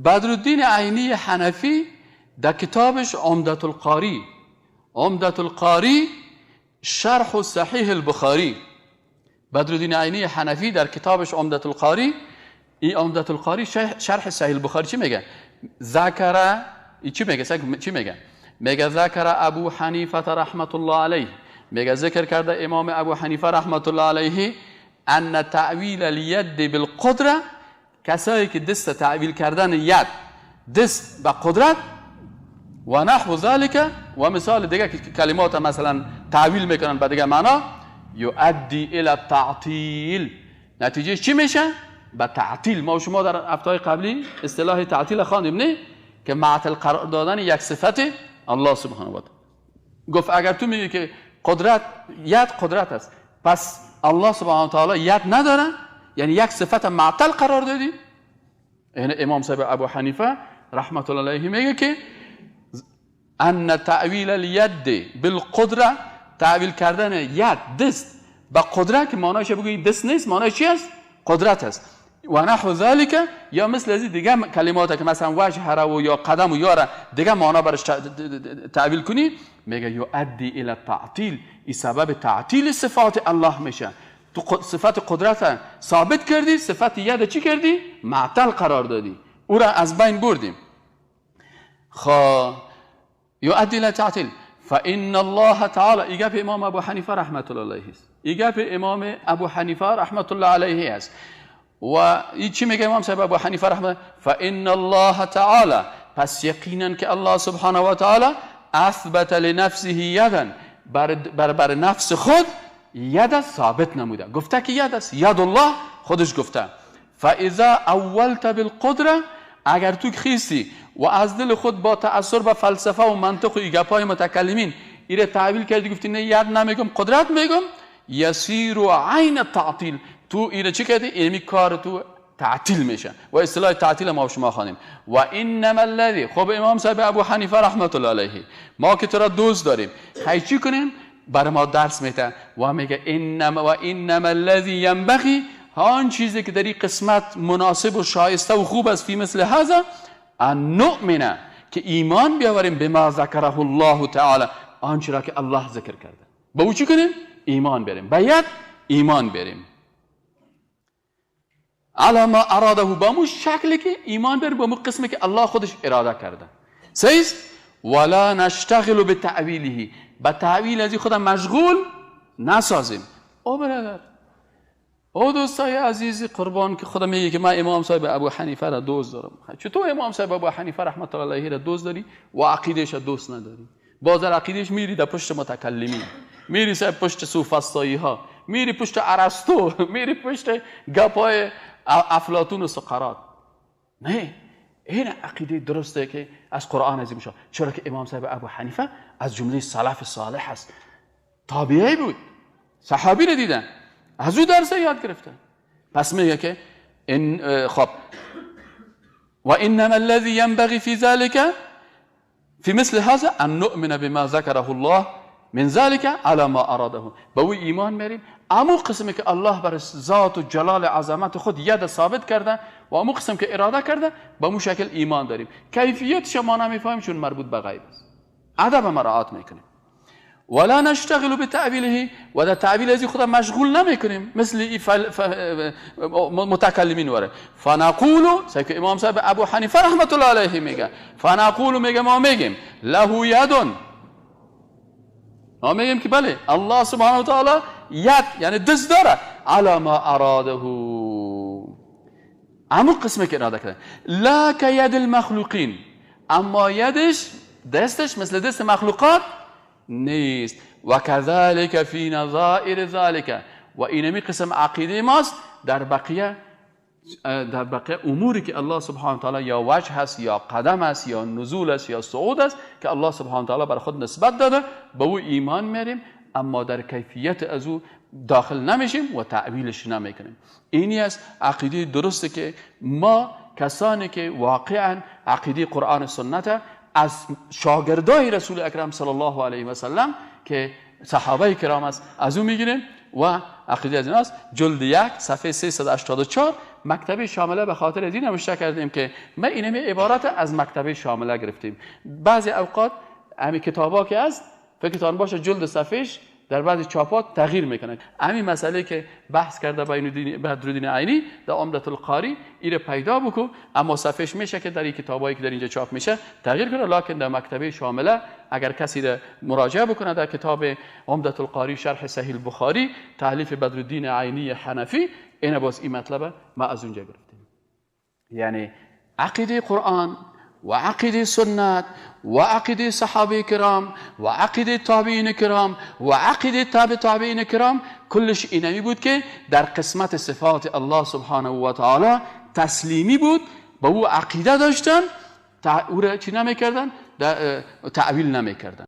بدرالدین عینی حنفی در کتابش عمدة القاری، عمدة القاری شرح صحیح البخاری، بدرالدین عینی حنفی در کتابش عمدة القاری، این عمدة القاری شرح صحیح البخاری چی میگه؟ ذکر چی میگه؟ چی میگه؟ میگه ذکر ابو حنیفه رحمت الله علیه، میگه ذکر کرده امام ابو حنیفه رحمت الله علیه ان تعویل الید بالقدره، کسایی که دست تعویل کردن ید دست به قدرت و نحو ذلک و مثال دیگه که کلمات مثلا تعویل میکنن به دیگه معنا، یؤدی الی التعطیل، نتیجه چی میشه؟ به تعطیل. ما و شما در هفته‌های قبلی اصطلاح تعطیل خواندیم نه؟ که معطل قرار دادن یک صفت الله سبحانه و تعالی. گفت اگر تو میگی که قدرت ید قدرت است، پس الله سبحانه و تعالی ید نداره، یعنی یک صفت معطل قرار دادی. یعنی امام صاحب ابو حنیفه رحمت الله علیه میگه که ان تعویل الید بالقدره، تعویل کردن ید دست به قدرت که معنایش بگویی دست نیست، معنایش چی است؟ قدرت است. و نحو ذلک، یا مثل از دیگه کلمات که مثلا وجه را و یا قدم و یا را دیگه معنا برش تعویل کنی، میگه یؤدی الی التعطیل، این سبب تعطیل صفات الله میشه. تو صفت قدرت ثابت کردی، صفت ید چی کردی؟ معطل قرار دادی، او را از بین بردیم. خب یؤدی الی التعطیل فان الله تعالی، ای گپ امام ابو حنیفه رحمت الله علیه است، ای گپ امام ابو حنیفه رحمت الله علیه است. و ای چی میگه امام صاحب ابو حنیفه رحمت؟ فان الله تعالی، پس یقینا که الله سبحانه و تعالی اثبت لنفسه یدا، بر نفس خود ید ثابت نموده، گفته که ید است، ید الله خودش گفته. فاذا اولت بالقدره، اگر تو خیستی و از دل خود با تأثر به فلسفه و منطق و گپای متکلمین ایره تعویل کردی، گفتی نه ید نمیگم قدرت میگم، یسیر عین التعطیل، تو ایره چی کردی؟ اینمی کار تو تعطیل میشه و اصطلاح تعطیل ما شما خانیم. و انما الذی، خب امام صاحب ابو حنیفه رحمت الله علیه، ما که تو را دوست داریم، خی چی کنیم؟ بر ما درس میده و میگه انما و انما الذی ینبغی، آن چیزی که در این قسمت مناسب و شایسته و خوب است، فی مثل هذا ان نؤمن، که ایمان بیاوریم به ما ذکره الله تعالی، آنچه را که الله ذکر کرده، با او چی کنیم؟ ایمان بریم، باید ایمان بریم. علی ما اراده، با مو شکلی که ایمان بریم، با مو قسمی که الله خودش اراده کرده. صحیح؟ ولا نشتغل بتأویله، با تعویل از خودم مشغول نسازیم. او برادر، او دوستای عزیز قربان که خودم میگه که من امام صاحب ابو حنیفه را دوست دارم. چطور امام صاحب ابو حنیفه رحمت الله علیه را دوست داری و عقیده‌اش را دوست نداری؟ باز در عقیده‌اش میری در پشت متکلمین، میری سر پشت سوفسطایی ها، میری پشت ارسطو، میری پشت گپای افلاطون و سقراط. نه، این عقیده درسته که از قرآن عظیم شد. چرا که امام صاحب ابو حنیفه از جمله سلف صالح است، تابعی بود، صحابی رو دیدن، از او درس یاد گرفته. پس میگه که این خب و انما الذي ينبغي في ذلك في مثل هذا ان نؤمن بما ذكره الله من ذلك على ما اراده، به او ایمان میریم، امو قسمی که الله بر ذات و جلال عظمت خود ید ثابت کرده و امو قسم که اراده کرده، به مو شکل ایمان داریم. کیفیتش ما نمیفهمیم چون مربوط به غیب است، ادب مراعات میکنیم. ولا نشتغل بتأویله، و در تعویل از خود مشغول نمیکنیم مثل متکلمین وره. فنقول، که امام صاحب ابو حنیفه رحمت الله علیه میگه، فنقول، میگه ما میگیم له ید، ما میگیم که بله الله سبحانه و تعالی ید یعنی دست داره، علی ما اراده، امو قسمه که اراده کرده، لا که ید المخلوقین، اما یدش دستش مثل دست مخلوقات نیست. و کذالک فی نظائر ذالک، و اینمی قسم عقیده ماست در بقیه اموری که الله سبحانه و تعالی یا وجه است یا قدم است یا نزول است یا صعود است که الله سبحانه و تعالی بر خود نسبت داده، به او ایمان میریم، اما در کیفیت از او داخل نمیشیم و تعویلش نمیکنیم. اینی است عقیده درسته که ما کسانی که واقعا عقیده قرآن و سنت از شاگردای رسول اکرم صلی الله علیه و سلم که صحابه کرام است از او میگیریم و عقیده از این است. جلد 1 صفحه 384 مکتب شامله به خاطر دین نوشته کردیم که ما اینمی عبارت از مکتب شامله گرفتیم. بعضی اوقات همین کتابا که است فکرتان باشه جلد صفحش در بعضی چاپات تغییر میکنه. همین مسئله که بحث کرده بدرالدین عینی در عمدة القاری ایره پیدا بکن، اما صفحش میشه که در این کتابایی که در اینجا چاپ میشه تغییر کنه، لکن در مکتبه شامله اگر کسی را مراجعه بکنه در کتاب عمدة القاری شرح صحیح البخاری تألیف بدرالدین عینی حنفی، اینه باز این مطلب ما از اونجا گرفتیم. یعنی عقیده قرآن و عقیده سنت و عقیده صحابه کرام و عقیده تابعین کرام و عقیده تابع تابعین کرام کلش اینمی بود که در قسمت صفات الله سبحانه و تعالی تسلیمی بود، با او عقیده داشتن، او را چی نمیکردن؟ تعویل نمیکردن.